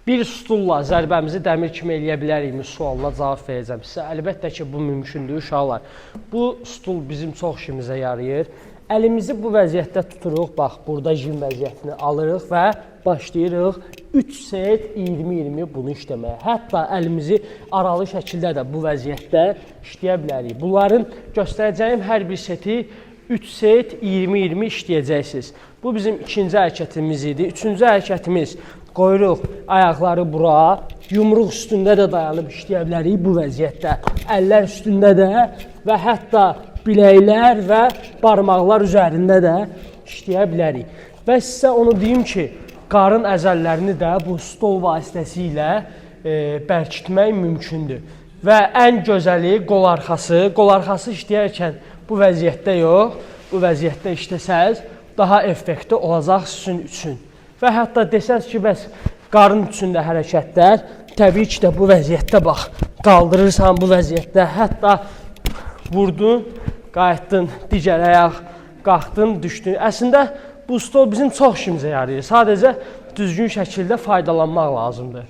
Bir stulla zərbəmizi dəmir kimi eləyə bilərikmi sualına cavab verəcəm sizə. Əlbəttə ki, bu mümkündür uşaqlar. Bu stul bizim çox işimizə yarayır. Əlimizi bu vəziyyətdə tuturuq. Bax, burada jim vəziyyətini alırıq və başlayırıq 3 set 20-20 bunu işləməyə. Hətta əlimizi aralı şəkildə də bu vəziyyətdə işləyə bilərik. Bunların göstərəcəyim hər bir seti 3 set 20-20 işləyəcəksiniz. Bu bizim ikinci hərəkətimiz idi. Üçüncü hərəkətimiz qoyuruq ayaqları bura, yumruq üstündə də dayanıb işləyə bilərik bu vəziyyətdə. Əllər üstündə də və hətta biləklər və barmaqlar üzərində də işləyə bilərik. Və sizə onu deyim ki, qarın əzələlərini də bu stol vasitəsilə bərkitmək mümkündür. Və ən gözəli qol arxası. Qol arxası işləyərkən bu vəziyyətdə yox, bu vəziyyətdə işləsəz daha effektli olacaq sizin üçün. Və hətta desəz ki, bəs qarın üçün də hərəkətlər, təbii ki də bu vəziyyətdə bax, qaldırırsan bu vəziyyətdə, hətta vurdun, qayıtdın, digər ayaq qalxdın, düşdün. Əslində bu stol bizim çox işimizə yarayır. Sadəcə düzgün şəkildə faydalanmaq lazımdır.